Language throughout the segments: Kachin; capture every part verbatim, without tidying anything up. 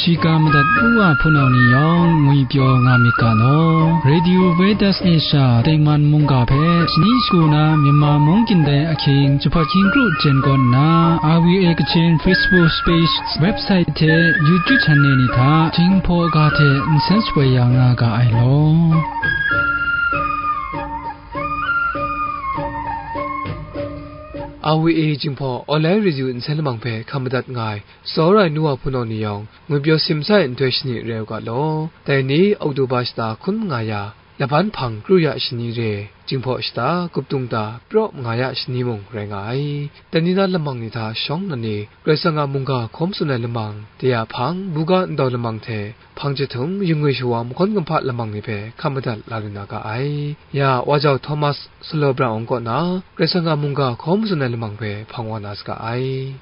Shika madat u wa hpunau ni yawng ngwi pyaw nga myit ga law. Radio Veritas Asia Taiman mungga hpe shani shagu na Myanmar mung kyin dai ahkying jahpat hkying kru jen kaw nna, R V A Kachin Facebook page, website hte YouTube channel ni hta Jinghpaw ga hte nsen shapoi ya nga ga ai law. R V A Jinghpaw online radio nsen lamang hpe hkam madat nga ai, tsawra ai nu wa hpunau ni yawng, ngwi pyaw simsa ai nhtoi shani rai u ga law. Dai ni, Oktoba shata hkun manga ya, laban hpang kru ya shani re, Jinghpaw shata, Guptung ta, praw manga ya shani mung rai nga ai. Dai ni na lamang ni hta shawng na ni, Karai Kasang a mungga hkaw matsun ai lamang, de a hpang, buga ndau lamang hte, hpang jahtum, yu ngwi shawa, mahkawn kumhpa lamang ni hpe hkam madat la lu na ga ai. Ya, Wa Jau Thomas Salo Bra Awng kaw na, Karai Kasang a mungga hkaw matsun ai lamang hpe hpang wa na saga ai.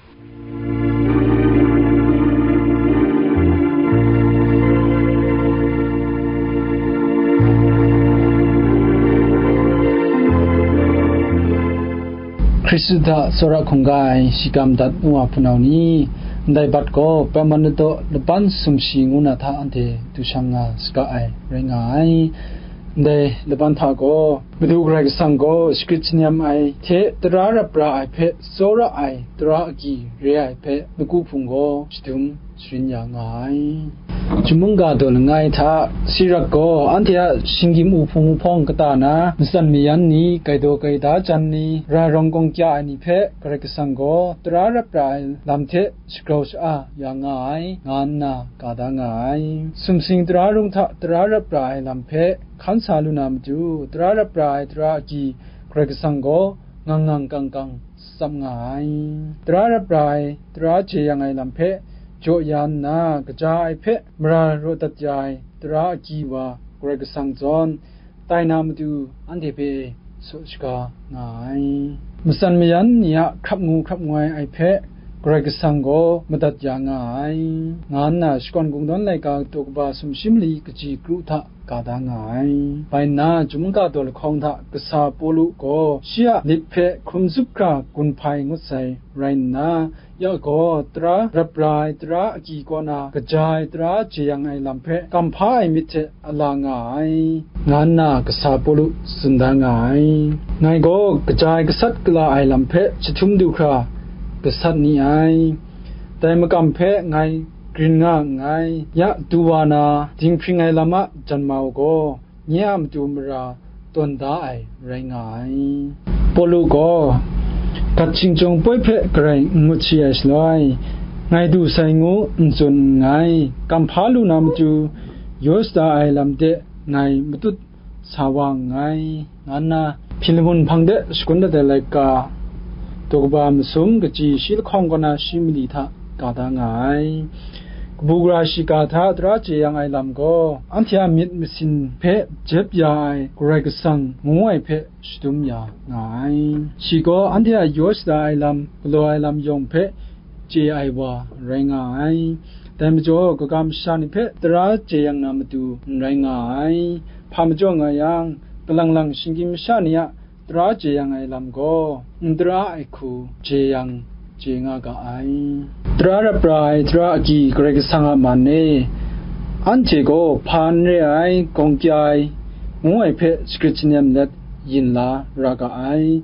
Hkristu hta tsawra hkungga ai shikam dat nu wa hpunau ni, ndai bat gaw Palman ladaw laban sumshi ngu na hta anhte du shang nga saga ai rai nga ai. Ndai laban hta gaw, Madu Karai Kasang gaw shagrit shanem ai hte tara rap ra ai hpe tsawra ai tara agyi re ai hpe, laku hpung gaw shadum sharin ya nga ai. Chyum mungga daw langai hta, Sirak gaw anhte a shinggyim uhpung uhpawng kata na, matsan mayan ni, gaidaw gaida jan ni, ra rawng kawng kya ai ni hpe Karai Kasang gaw tara rap ra ai lam hte shagrau sha-a ya nga ai, nga nna ka da nga ai. Sumsing tara rung hta tara rap ra ai lam hpe hkan sa lu na matu, tara rap ra ai tara agyi Karai Kasang gaw ngang ngang kang kang tsap nga ai. Tara rap ra ai, tara jeyang ai lam hpe jaw ya nna, kaja ai hpe mara raw dat ya ai tara agyi wa Karai Kasang zawn, tai na matu anhte hpe saw shaga nga ai. Matsan mayan ni a hkrap ngu hkrap ngoi ai hpe Karai Kasang gaw madat ya nga ai, nga nna Shakawn Kungdawn laika daw kaba sumshi mali kaji kru hta ka da nga ai. Bai nna, Chyum mungga daw lahkawng hta kasa Pawlu gaw shi a lit hpe hkrum zup hkra gun hpai ngut sai rai nna, ya gaw tara rap ra ai tara agyi kaw na kaja ai tara jeyang ai lam hpe kamhpa ai myit hte a la nga ai, nga nna kasa Pawlu tsun da nga ai. Ngai gaw kaja ai gasat gala ai lam hpe jahtum du hkra gasat ni ai. Dai makam hpe ngai grin nga nngai. Ya du wa na, dinghpring ai lam a janma u gaw, nye a matu mara tawn da ai rai nga ai. Pawlu gaw, gat shingchyawng poi hpe garai n ngut shi ai shaloi, ngai du sai ngu n tsun nngai. Kamhpa lu na matu, yaw shada ai lam de ngai matut sa wa nngai, nga nna Hpilamun hpang de shakun dat ai laika, daw kaba masum kaji shi lahkawng kaw na shi mali hta ka da nga ai. Kabu gara shiga hta tara jeyang ai lam gaw, anhte a myit masin hpe jep ya ai Karai Kasang ngu ai hpe shadum ya nga ai. Shi gaw anhte a yaw shada ai lam, galaw ai lam yawng hpe chye ai wa rai nga ai. Dai majaw, kaga masha ni hpe tara jeyang na matu n rai nga ai. Hpa majaw nga yang, kalang lang shinggyim masha ni a tara jeyang ai lam gaw, n tara ai hku jeyang chye nga ga ai. Tara rap ra ai tara agyi Karai Kasang a man e, anhte gaw hpa n re ai, gawng kya ai, ngu ai hpe shagrit shanem let yin la ra ga ai.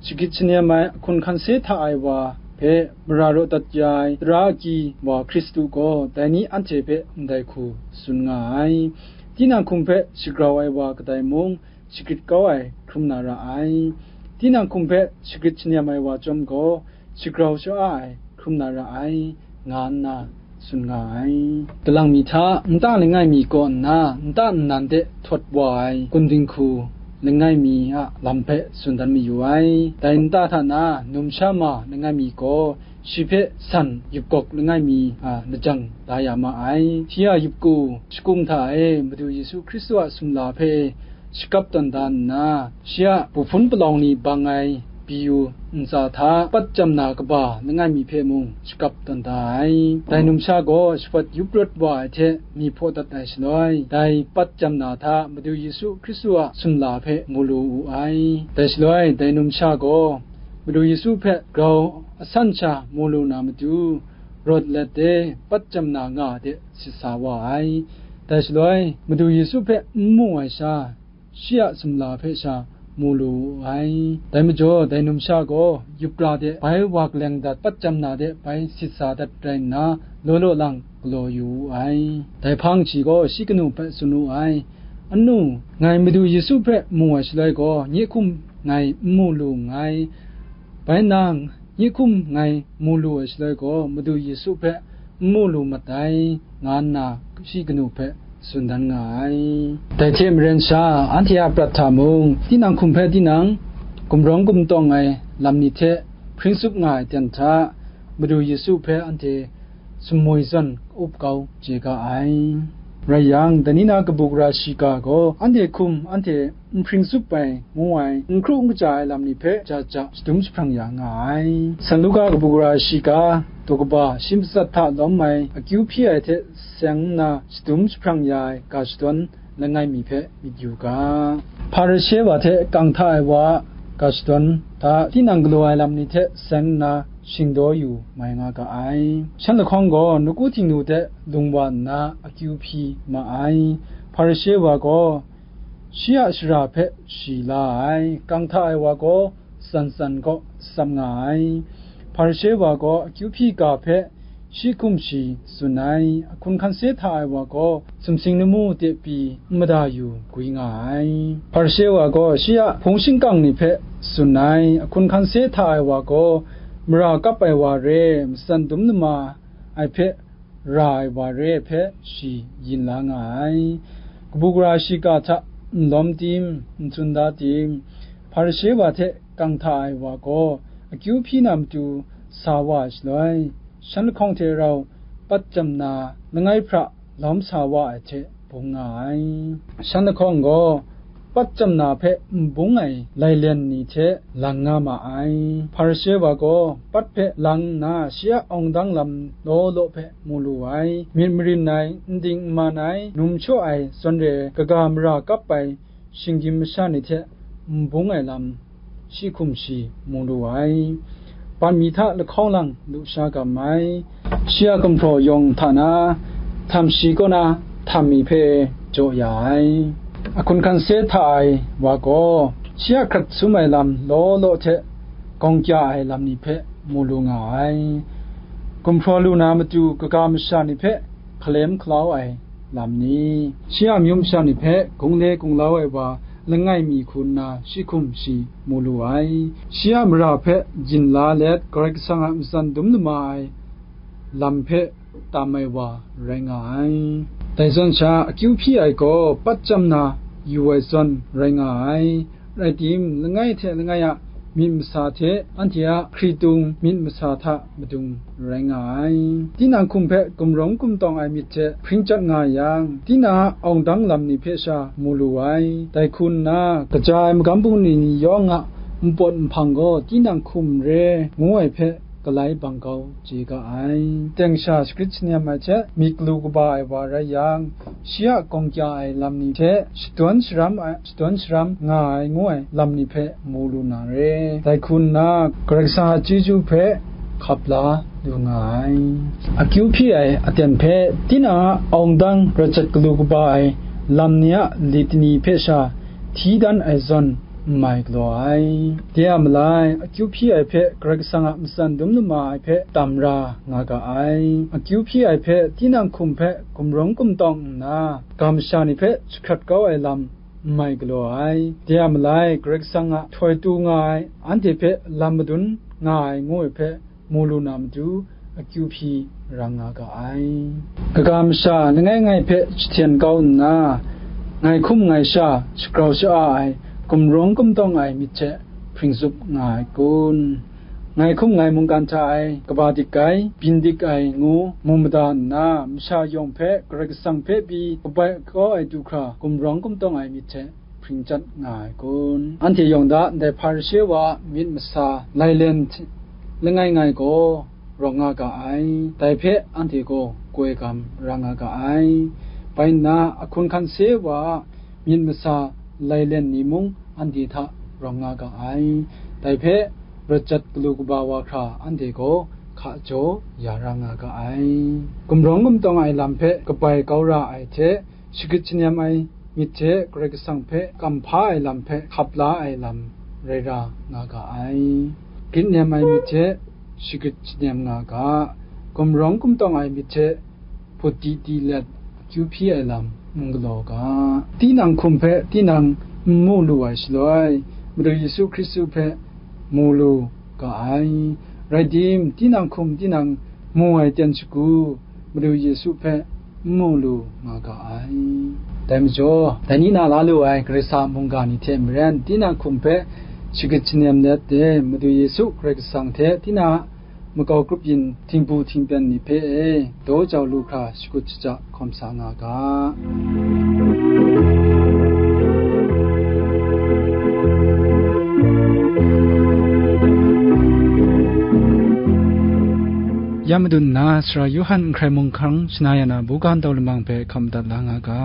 Shagrit shanem ai, ahkun hkan se hta ai wa hpe mara raw dat ya ai tara agyi wa Hkristu gaw, dai ni anhte hpe ndai hku tsun nga ai. Tinang hkum hpe shagrau ai wa kadai mung, shagrit kau ai hkrum na ra ai. Tinang hkum hpe shagrit shanem ai wa chyawm gaw, shagrau sha-a ai hkrum na ra ai, nga nna tsun nga ai. Dalang mi hta, nta langai mi kaw nna, nta nnan de htawt wa ai kun dinghku langai mi a lam hpe tsun dan mayu ai. Dai nta hta na, numsha ma langai mi gaw, shi hpe san yupgawk langai mi, a, lajang da ya ma ai. Shi a yupku shakung hta e Madu Yesu Hkristu a sumla hpe shakap tawn da nna, shi a buhpun palawng ni bang ai biyu ntsa hta pat chyam na kaba langai mi hpe mung shakap tawn da ai. Dai numsha gaw shafat yup rawt wa ai hte mi hpaw dat ai shaloi, dai pat chyam na hta Madu Yesu Hkristu a sumla hpe mu lu wu ai. Dai shaloi, dai numsha gaw Madu Yesu hpe grau asan sha mu lu na matu, rawt let de, pat chyam na nga a de sit sa wa ai. Dai shaloi, Madu Yesu hpe n mu ai sha, shi a sumla hpe sha mu lu wu ai. Dai majaw, dai numsha gaw yup ra de bai wa kaleng dat pat chyam na de bai sit sa dat rai nna, law law lang galaw yu wu ai. Dai hpang shi gaw shi kanu hpe tsun wu ai, "Anu, ngai Madu Yesu hpe mu ai shaloi gaw, nye hkum ngai n mu lu nngai. Bai nang, nye hkum ngai mu lu ai shaloi gaw, Madu Yesu hpe n mu lu mat dai," nga nna shi kanu hpe tsun dan nga ai. Dai hte maren sha, anhte a prat hta mung, tinang hkum hpe tinang gumrawng gumtawng ai lam ni hte hpring tsup nga ai ten hta, Madu Yesu hpe anhte sumwi zawn ka-up kau chye ga ai. Rai yang, dai ni na kabu gara shiga gaw, anhte hkum, anhte n hpring tsup ai, ngu ai, n hkru n kaja ai lam ni hpe ja ja shadum jahprang ya nga ai. San Luka kabu gara shiga, daw kaba shi matsat hta lawm ai, akyu hpyi ai hte seng nna shadum jahprang ya ai ga shadawn langai mi hpe myit yu ga. Hparishe wa hte kang hta ai wa a ga shadawn hta, tinang galaw ai lam ni hte seng nna shingdaw yu mai nga ga ai. Shan lahkawng gaw nawku Htingnu de lung wa nna akyu hpyi ma ai. Hparishe wa gaw shi a shara hpe shi la ai. Kang hta ai wa gaw tsan tsan kaw tsap nga ai. Hparishe wa gaw akyu hpyi ga hpe shi hkum shi tsun ai. Ahkun hkan se hta ai wa gaw sumsing lamu de pyi n mada yu gwi nga ai. Hparishe wa gaw shi a hpung shingkang ni hpe tsun ai. Ahkun hkan se hta ai wa gaw mara kap ai wa re, matsan dum nama ai hpe ra ai wa re hpe shi yin la nga ai. Kabu gara shiga hta n lawm tim, n tsun da tim, Hparishe wa hte kang hta ai wa gaw akyu hpyi na matu sa wa ai shaloi, shan lahkawng hte rau pat chyam na langai hpra lawm sa wa ai hte bung nga ai. Shan lahkawng gaw pat chyam na hpe n bung ai lailen ni hte lang nga ma ai. Hparishe wa gaw pat hpe lang nna shi a awng dang lam law law hpe mu lu ai. Myit marin ai, n ding n man ai, num shaw ai, zawn re ai, kaga mara kap ai, shinggyim masha ni hte n bung ai lam shi hkum shi mu lu ai. Ban mi hta lahkawng lang lu sha gam ai. Shi a gumhpraw yawng hta na, htam shi kaw na htam mi hpe jaw ya ai. Ahkun hkan se hta ai wa gaw, shi a hkrat sum ai lam law law hte gawng kya ai lam ni hpe mu lu nga ai. Gumhpraw lu na matu kaga masha ni hpe hkalem hkalau ai lam ni, shi a amyu masha ni hpe gungle gunglau ai wa langai mi hku nna shi hkum shi mu lu ai. Shi a mara hpe yin la let, Karai Kasang a matsan dum nama ai lam hpe tam ai wa rai nga ai. Dai zawn sha, akyu hpyi ai gaw pat chyam na yu ai zawn rai nga ai. Rai tim, langai hte langai a myit masa hte anhte a hkritung myit masa hta madung rai nga ai. Tinang hkum hpe gumrawng gumtawng ai myit hte hpring chyat nga yang, tinang a awng dang lam ni hpe sha mu lu ai. Dai hku nna, kaja ai magam bungli ni yawng a npawt nhpang gaw tinang hkum re ngu ai hpe galai bang kau chye ga ai. Teng sha shagrit shanem ai hte myit galu kaba ai wa rai yang, shi a gawng kya ai lam ni hte shadawn sharam ai, shadawn sharam nga ai ngu ai lam ni hpe mu lu na re. Dai hku nna, Karai Kasang a chyeju hpe hkap la lu nga ai. Akyu hpyi ai aten hpe, tinang a awng dang rat jat galu kaba ai lam ni a litani hpe sha hti dan ai zawn, n mai galaw ai. De a malai, akyu hpyi ai hpe Karai Kasang a matsan dum nama ai hpe tam ra nga ga ai. Akyu hpyi ai hpe tinang hkum hpe gumrawng gumtawng nna, ga masha ni hpe jahkrat kau ai lam n mai galaw ai. De a malai, Karai Kasang a htoi tu nga ai, anhte hpe lam madun nga ai ngu ai hpe, mu lu na matu akyu hpyi rang nga ga ai. Kaga masha langai ngai hpe jahten kau nna, ngai hkum ngai sha shagrau sha-a ai, gumrawng gumtawng ai myit hte hpring tsup nga ai kun? Ngai hkum ngai mungkan hta e kaba dik ai, byin dik ai ngu mu mada nna, masha yawng hpe Karai Kasang hpe pyi kabai kau ai du hkra gumrawng gumtawng ai myit hte hpring chyat nga ai kun? Anhte yawng da ndai Hparishe wa a myit masa lailen hte langai ngai gaw rawng nga ga ai, dai hpe anhte gaw koi gam ra nga ga ai. Bai nna, ahkun hkan se wa a myit masa lailen ni mung anhte hta rawng nga ga ai, dai hpe rat jat galu kaba wa hkra anhte gaw hpa jaw ya ra nga ga ai. Gumrawng gumtawng ai lam hpe kabai kau ra ai hte, shagrit shanem ai myit hte Karai Kasang hpe kamhpa ai lam hpe hkap la ai lam rai ra nga ga ai. Grit nem ai myit hte shagrit shanem nga ga, gumrawng gumtawng ai myit hte hput di di let akyu hpyi ai lam n galaw ga. Tinang hkum hpe tinang n mu lu ai shaloi, Madu Yesu Hkristu hpe mu lu ga ai. Rai tim, tinang hkum tinang mu ai ten shagu, Madu Yesu hpe n mu lu nga ga ai. Dai majaw, dai ni na la lu ai Karai Kasang mungga ni hte maren, tinang hkum hpe shagrit shanem let e, Madu Yesu Karai Kasang hte tinang a makau grup yin htingbu htingpyan ni hpe e, daw jau lu hkra shakut shaja hkawm sa nga ga. Ya madun nna, Sara Yawhan n hkrai mung hkang shana ya na buga ntau lamang hpe hkam dat la nga ga.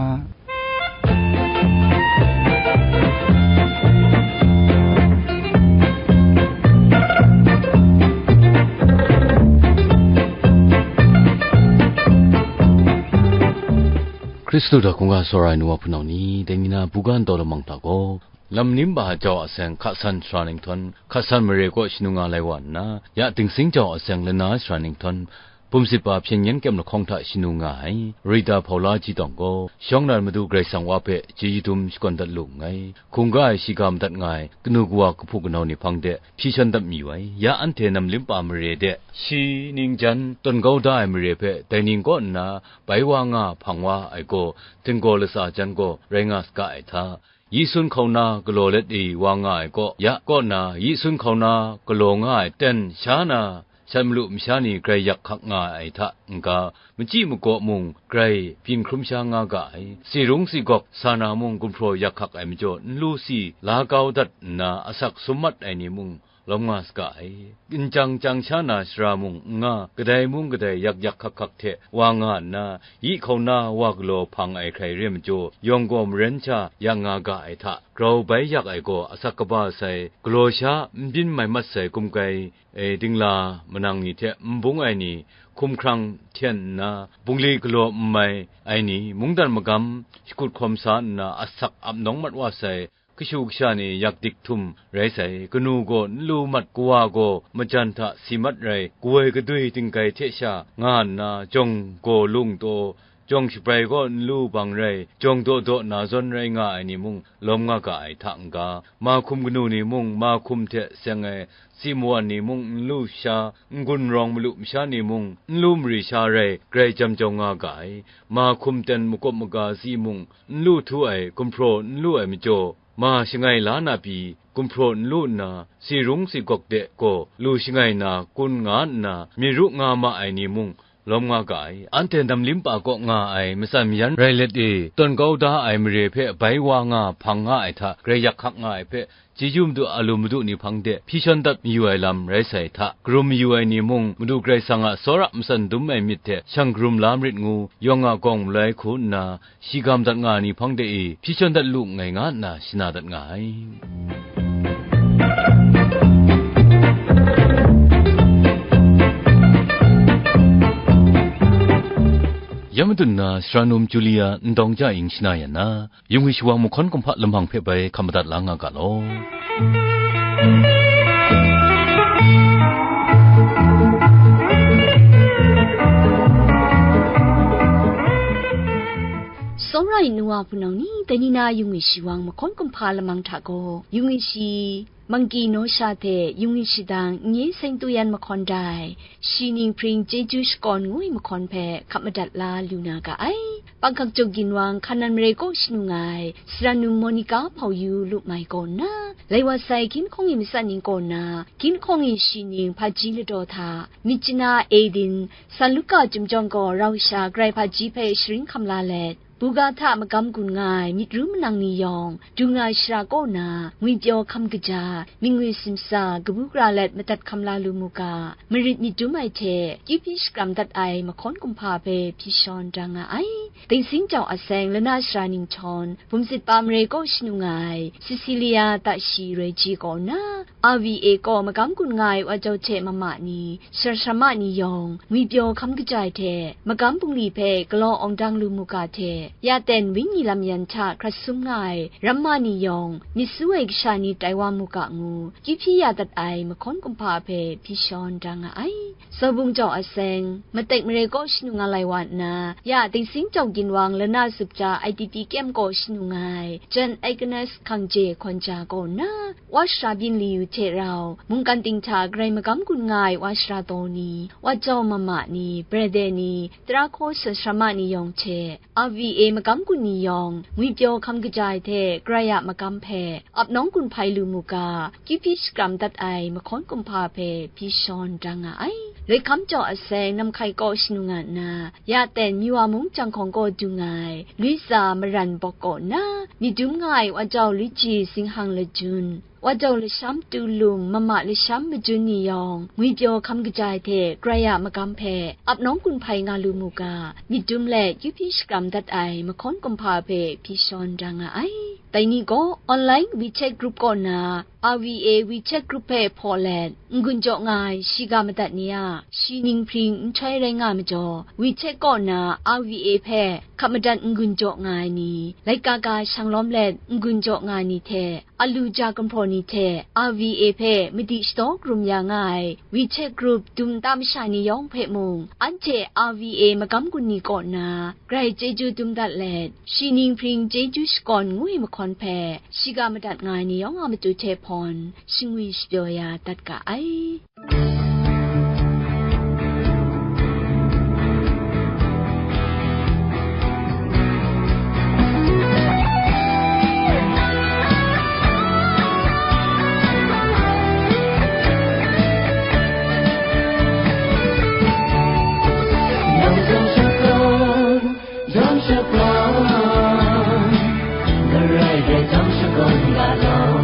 Hkristu hta hkungga tsawra ai nu wa hpunau ni, dai ni na buga ntau lamang hta gaw, Lam nim ba jau a seng hka san sara ninghtawn, hka san mare kaw shanu nga lai wa nna, ya dingsing jau a seng lana sara ninghtawn, bumsit ba hpyen yen kyem lahkawng hta shanu nga ai, Rita Hpaula Ji Tawng gaw, shawng nnan Madu Karai Kasang wa hpe chyeju dum shakawn dat lu nngai. Hkungga ai shiga madat nga ai kanu kawa kahpu kanau ni hpang de hpyi shawn dat mayu ai. Ya anhte nam lim pa mare de, shi ningjan tawn kau da ai mare hpe dai ning kaw nna bai wa nga hpang wa ai gaw, htinggaw latsa jan gaw rai nga saga ai hta, Yi sun hkauna galaw let e wa nga ai kaw, ya kaw na, yi sun hkauna galaw nga ai ten sha na, shat malu masha ni grai yak hkak nga ai hta n-ga, machyi makaw mung grai byin hkrum sha nga ga ai, si rung si gawk sa na mung gumhpraw yak hkak ai majaw, n lu si la kau dat nna asak sum mat ai ni mung, lawm nga saga ai. Nchyang chyang sha na sara mung n nga, kadai mung kadai yak yak hkak hkak hte wa nga nna, yi hkauna wa galaw hpang ai hkrai re majaw, yawng gaw maren sha ya nga ga ai hta, grau bai yak ai gaw asak kaba sai, galaw sha n byin mai mat sai kumkai, e, dingla manang ni hte n bung ai ni, hkumhkrang hten nna, bungli galaw n mai ai ni, mungdan magam shakut hkawm sa nna, asak ap nawng mat wa sai, kashu kasha ni yak dik htum rai sai, kanu gaw n lu mat, kawa gaw majan hta si mat rai, kawoi kadwi tinggai hte sha nga nna, jawng gaw lung taw, jawng shabrai gaw n lu bang rai, jawng daw daw na zawn rai nga ai ni mung lawm nga ga ai hta n-ga, mahkum kanu ni mung mahkum hte seng ai tsi mawan ni mung n lu sha, n-gun rawng malu masha ni mung n lu mari sha rai, grai jam jau nga ga ai, mahkum ten makawp maga tsi mung n lu htu ai, gumhpraw n lu ai majaw, ma shangai la na pyi, gumhpraw n lu nna, si rung si gawk de gaw lu shangai na kun nga nna, myit ru nga ma ai ni mung lawm nga ga ai. Anhte nam lim pa kaw nga ai matsan mayan rai let e, tawn kau da ai mare hpe bai wa nga hpang nga ai hta, grai yak hkak nga ai hpe, chyeju madu a lu madu ni hpang de hpyi shawn dat mayu ai lam rai sai hta, karum mayu ai ni mung, Madu Karai Kasang a tsawra matsan dum ai myit hte shang karum la marit ngu, yawng a gawng malai hku nna, shiga madat nga ai ni hpang de e hpyi shawn dat lu nngai nga nna shana dat nga ai. Ya madun na, sara num Julia n dawng ja ing shana yan na, yung ai shawang mahkawn kumhpa lamang hpe bai hkam madat la nga ga law. Tsawra ai nu wa hpunau ni, dai ni na yung ai shawang mahkawn kumhpa lamang hta gaw, yung ai shi, Mangki Naw Sha hte yung ai shadang n-, nye Saint Tuyan mahkawn dai, shi ning hpring chyeju shakawn ngu ai mahkawn hpe hkap madat la lu na ga ai. Pakak Juk ginwang Hkanan mare kaw shanu nga ai, sara num Monica Hpau Yu Lu Mai kaw nna, lai wa sai hkying hkawng e matsat ning kaw nna, hkying hkawng e shi ning hpaji ladaw hta, Myitkyina Eden, San Luka Chyum jawng gaw rau sha Karai hpaji hpe sharin hkam la let, Buga hta magam gun nga ai myit ru manang ni yawng, dung ai shara kaw na ngwipyaw hkam kaja, myit ngwi simsa, kabu gara let madat hkam la lu mu ga, marit myit dum ai hte, kyu hpyi shakram dat ai mahkawn kumhpa hpe hpyi shawn da nga ai. Dingsing jau a seng lana sara ningchawn, bumsit pa mare kaw shanu nga ai, Cecilia Tashi Roi Ji kaw na, R V A kaw magam gun nga ai wa jau hte mama ni, sara sara ma ni yawng, ngwipyaw hkam kaja ai hte, magam bungli hpe galaw awng dang lu mu ga hte, ya ten wenyi lam yan hta hkrat sum nga ai, ramma ni yawng, myit su ai kasha ni tai wa mu ga ngu, kyu hpyi ya dat ai mahkawn kumhpa hpe hpyi shawn da nga ai. Sawbung jau a seng, matek mare kaw shanu nga lai wa nna, ya dingsing jau ginwang lana zup ja I D P kyem kaw shanu nga ai, Jan Agnes Hkangje Hkawnja kaw nna, wa shara byin liyu hte rau, mungkan ting hta garai magam gun nga ai wa shara taw ni, wa jau mama ni, brede ni, tara hkaw sasrama ni yawng hte, R V A magam gun ni yawng, ngwipyaw hkam kaja ai hte, Karai a magam hpe, ap nawng gun hpai lu mu ga, kyu hpyi shakram dat ai mahkawn kumhpa hpe hpyi shawn da nga ai. Loihkam jau a seng namhkai kaw shanu nga nna, ya ten Miwa mung jang hkawng kaw dung ai, Luisa Maran Bawk kaw nna, myit dum nga ai wa jau Luiji Zinghang Lajun, wa jau lasham tu lum, mama lasham majun ni yawng, ngwipyaw hkam kaja ai hte, Karai a magam hpe, ap nawng gun hpai nga lu mu ga, myit dum let kyu hpyi shakram dat ai mahkawn kumhpa hpe hpyi shawn da nga ai. Dai ni gaw, online WeChat group kaw na, R V A WeChat group hpe hpaw let, n-gun jaw nga ai shiga madat ni a, shi ning hpring nhtoi rai nga majaw, WeChat kaw na R V A hpe hkap madat n-gun jaw nga ai ni, laika ga shang lawm let n-gun jaw nga ai ni hte, alu ja gumhpraw ni hte, R V A hpe madi shadaw karum ya nga ai WeChat group dum nta masha ni yawng hpe mung, anhte R V A magam gun ni kaw na, grai chyeju dum dat let, shi ning hpring chyeju shakawn ngu ai mahkawn hpe, shiga madat nga ai ni yawng a matu hte hpawn, shingwi shapyaw ya dat ga ai. Jam shakram, Karai Karai jam shakawn ga law.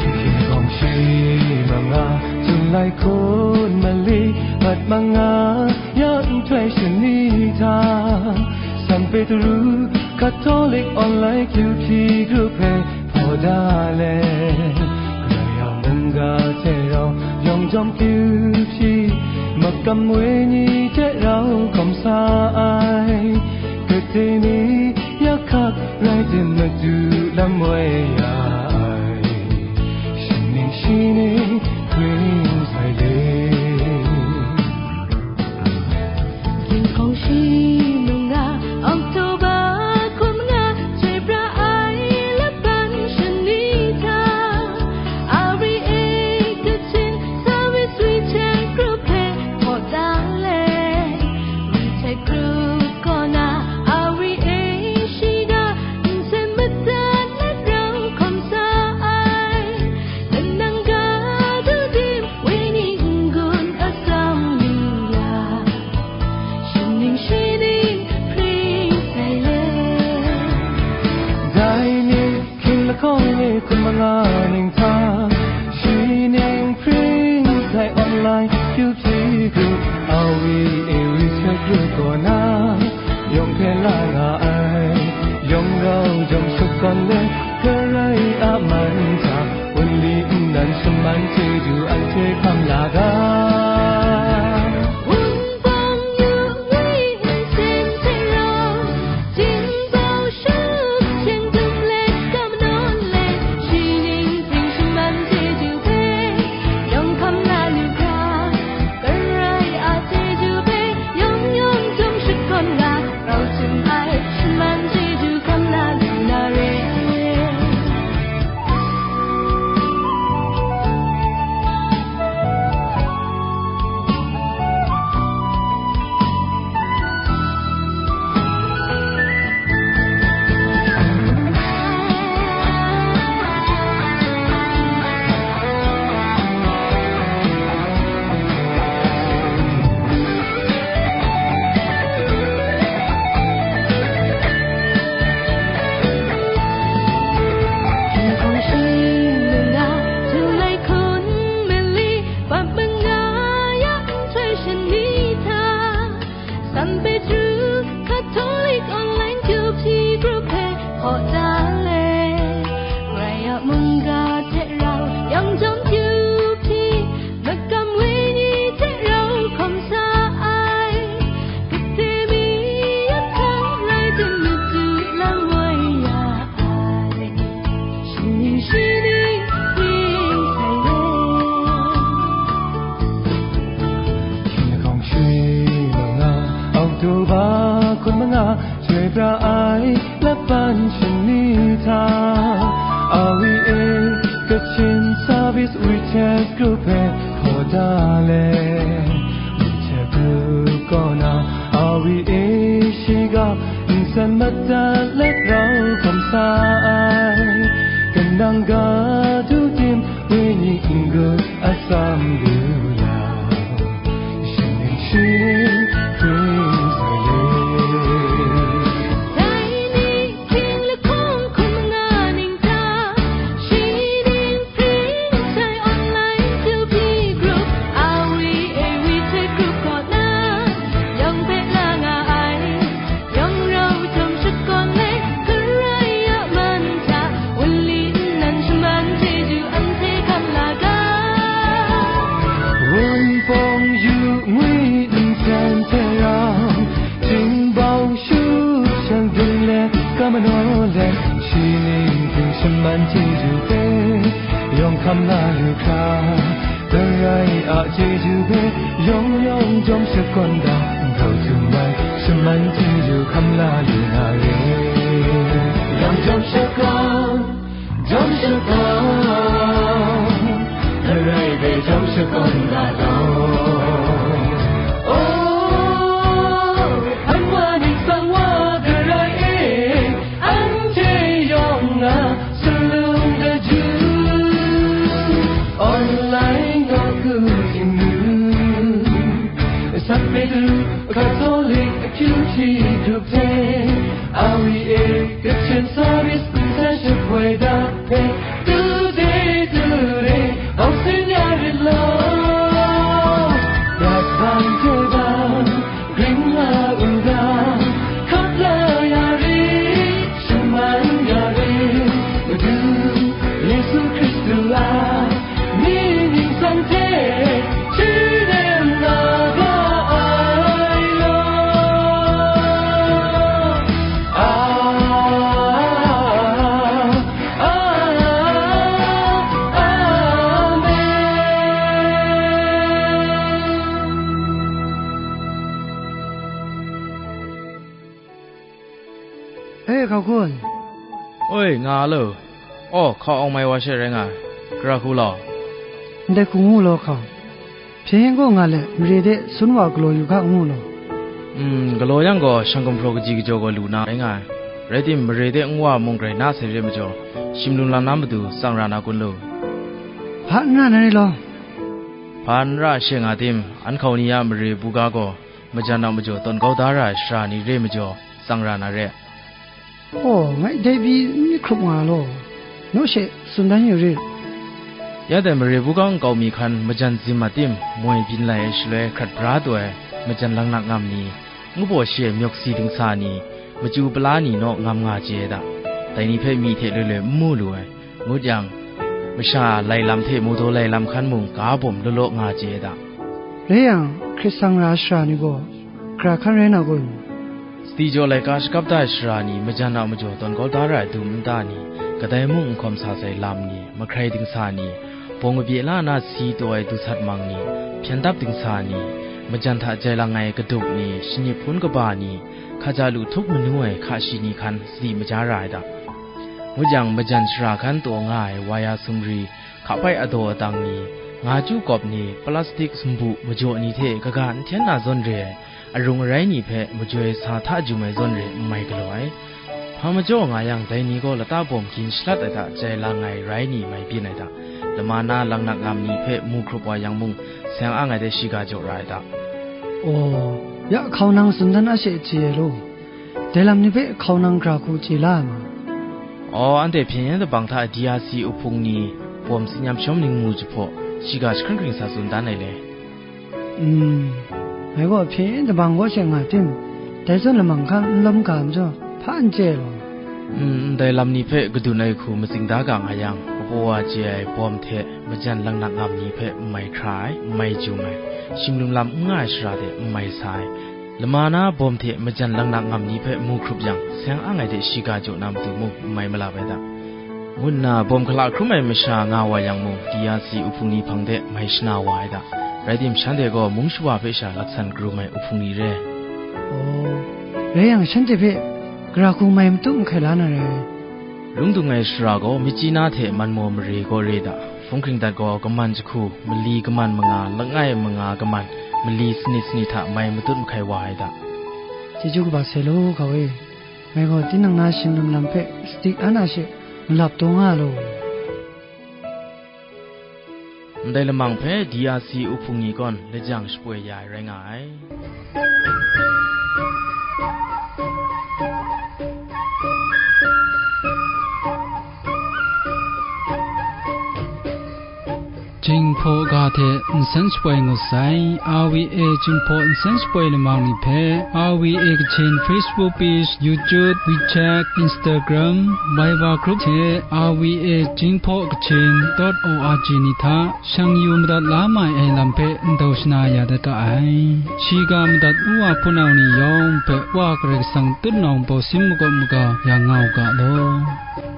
Hkying hkawng shi manga, Julai hkun mali, mat manga, ya nhtoi shani hta, San Petru Catholic Online Q P Group hpe hpaw da let, Karai a mungga hte rau yawng jawm kyu hpyi, makam wenyi hte rau hkawm sa ai, gade mi ya hkak rai tim, Madu lam woi ya ai, shi ning shi ning hpring sai le. Hkying hkawng shi manga, October hkun manga, chyoi pra ai laban shani hta, R V A Kachin Service WeChat Group hpe hpaw da let, WeChat Group kaw na R V A shiga nsen madat let rau hkawm sa ai. Lanang ga du dim, wenyi n-gun atsam yu ya, shi ning shi ning hpring sai le. Dai ni hkying lahkawng ni hkun manga ning hta, shi ning hpring sai online Q P Group, R V A WeChat Group kaw na, yawng hpe la nga ai, yawng rau jawng shakawn let, Karai a man hta, wunli nnan shaman chyeju anhte hkam la ga. Wunpawng yu ngwi nsen hte rau, Jingbau shut hkying dum let ga manawn let, shi ning hpring shaman chyeju hpe, yawng hkam la lu hkra, Karai a chyeju hpe yawng yawng jawng shakawn ga, rau htum ai shaman chyeju hkam la lu na re. Laban shani hta, R V A Kachin Service Witches Group hpe hkaw da let, Witches Group kaw na R V A shiga nsen madat let rau hkam sa ai, kanang ga du tim, wenyi n-gun atsam lu ya, shaning shi hkring sa ye. Dai ni hpring lahkawng hkum nga ning hta, shi ning hpring sai online two P group, R V A Witches Group kaw na, yawng hpe la nga ai. Yawng rau jawm shakawn let, Karai a man hta, wunli nnan shaman chyeju anhte hkam la ga. Wunpawng yu ngwi nsen hte rau, jingbau shu shang ding let, kamanaw let, shi ning hpring shaman chyeju hpe, yawng hkam la lu hkra, Karai a chyeju hpe yawng yawng jawm shakawn da, nkau htum ai shaman chyeju hkam la lu na re. Yawng jawm shakawn, jawm shakawn, Karai hpe jawm shakawn da law. Oh, anwa ning sang wa Karai e, anhte yawng a salung daju, online gaw ku Htingnu, San Petru, Catholic, Q T group hte, R V A Christian Service, Consensus Way da hpe, today, today, hpawng sin ya rit law, ya bang, ya bang, Ring la u ga, hkap la ya rit, shaman ya rit, Madu Yesu Hkristu a mying ningsang hte, shi nem na ga ai law. A, a, a, amen. E, hkau hkun. Oi, nga a lo. Aw, hkau awng mai wa she rai nga ai. Gara hku law. Ndai hku ngu law hkau. Hpyen gaw nga let, mare de sun wa galaw yu hka ngu law. Mm, galaw yang gaw, shang gumhpraw kaji kajaw gaw lu na rai nga ai. Rai tim, mare de nwa mung grai na sai re majaw, shim lung lam na matu tsang ra na kun lo. Hpa n ra na re law. Hpa n ra she nga tim, an hkau ni a mare buga gaw, majan a majaw tawn kau da ra ai sara ni re majaw, tsang ra na re. Aw, ngai dai pyi n myit hkrup nga law, naw she tsun dan yu rit. Ya dai mare buga nkau mi hkan majan zim a tim, moi byin lai ai shaloi hkrat bra taw ai majan laknak ngam ni, ngu baw shi ai myawk si dingsa ni, machyu pala ni naw ngam nga chye ai da. Dai ni hpe myi hte loi loi n mu lu ai. Ngut yang, masha lai lam hte mu daw lai lam hkan mung ga bawm law law nga chye ai da. Rai yang, hkrit sang ra ai sara ni gaw, gara hkan rai na kun? Sadi jaw laika shakap da ai sara ni, majan a majaw tawn kau da ra ai dum nta ni, kadai mung n hkawm sa sai lam ni, mahkrai dingsa ni, bawng kabye la na si taw ai dusat mang ni, hpyen dap dingsa ni, majan hta jai lang ai kaduk ni, shanip hpun kaba ni, hkaja lu htup manu ai hka shi ni hkan sadi maja ra ai da. Ngut yang, majan sara hkan taw nga ai waya sumri, hka pai adaw adang ni, nga chyu kawp ni, plastik sumbu majaw ni hte kaga n hten na zawn re ai, arung arai ni hpe majoi sa hta jum ai zawn re n mai galaw ai. Hpa majaw nga yang, dai ni gaw lata bawm gin shalat ai hta jai lang ai rai ni mai byin ai hta, lama na laknak ngam ni hpe mu hkrup wa yang mung, seng ang ai de shiga jaw ra ai hta. Aw, ya hkau nang tsun dan a she chye ai law. Dai lam ni hpe hkau nang gara hku chye la ai ma? Aw, anhte hpyen yen dabang hta D R C uhpung ni bawm tsin yam shawm ning mu jahpaw, shiga jahkring hkring sa tsun dan ai le. Mm, ngai gaw hpyen yen dabang kaw she nga tim, dai zawn lamang hkan n lawm ga majaw, hpa n chye law. Mm, ndai lam ni hpe kadun ai hku matsing da ga nga yang, kapaw wa chye ai bawm hte majan laknak ngam ni hpe n mai hkra ai, n mai jum ai, shim lum lam n nga ai shara de n mai sa ai, lama na bawm hte majan laknak ngam ni hpe mu hkrup yang, seng ang ai de shiga jaw na matu mung n mai malap ai da, ngu nna bawm hkala hkrum ai masha nga wa yang mung, D R C uhpung ni hpang de mai shana wa ai da. Rai tim, shanhte gaw mung shawa hpe sha laksan karum ai uhpung ni re. Aw, rai yang, shanhte hpe Gara hku mai matut mahkai la na rai. Lung dung ai shara gaw myit chyi na hte man maw mare gaw re da, hpung hkring dat gaw kaman jahku, mali kaman manga, langai manga kaman, mali sanit sanit hta mai matut mahkai wa ai da. Chyeju kaba sai law, ga e. Ngai gaw tinang na shinglim lam hpe sadik an a she malap taw nga law. Ndai lamang hpe D R C uhpung ni kawn lajang shapoi ya ai rai nga ai. Jinghpaw ga hte nsen shapoi ngut sai, R V A Jinghpaw nsen shapoi lamang ni hpe, R V A Kachin Facebook page, YouTube, WeChat, Instagram, Viber group hte R V A Jinghpaw Kachin dot O R G ni hta shang yu madat la mai ai lam hpe ndau shana ya dat ga ai. Shiga madat u wa hpunau ni yawng hpe Wa Karai Kasang tutnawng bawsin magawp maga ya nga u ga law.